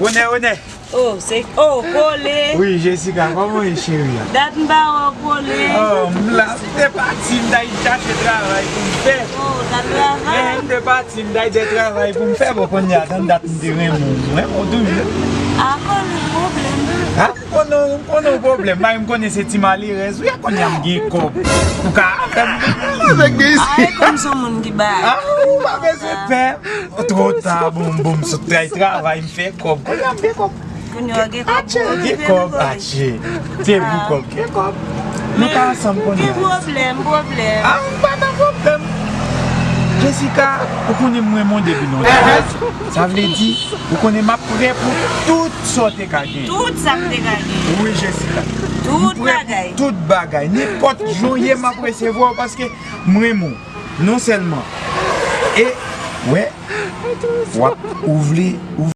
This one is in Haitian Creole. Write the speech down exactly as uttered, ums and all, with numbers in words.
Onè, onè. Oh, se, oh, Kole. Wi, Jessica, kòman w ye, cheri a? Dat m pa wè w, Kole. Oh, m la, m te pati, m t al chache travay pou m fè. Oh, dat travay. M te pati, m t al de travay pou m fè. Bon, kounye a, tann dat m te renmen w, m renmen w toujou. A, Kole, pwoblèm. Ha? M konnen, m konnen w pwoblèm. Mari m konnen se ti malerèz ou ye, kounye a m gen kòb. Ou ka avè m. A, e kòm se yon moun ki bay. Ah, ou pa bezwen pè. Twò ta, bon, bon, m sot al travay, m fè kòb. Kounye a m gen kòb. Kounye a gen kòb pou Gen okipe kòb, m, Kole. atye. Te pou kòb, gen kòb. Nou ka ansanm konnen. Ki pwoblèm, pwoblèm. Ah, m pa nan pwoblèm. Jessica, ou konnen m renmen w depi lontan. Sa vle di, ou konnen m ap prè pou tout sa w te ka gen. Tout sa m te ka gen. Wi, Jessica. Tout M prè bagay. Tout bagay. Nenpòt jan w ye, m ap resevwa w paske m renmen w. Non sèlman. E, wè, w ap, ou vle, ou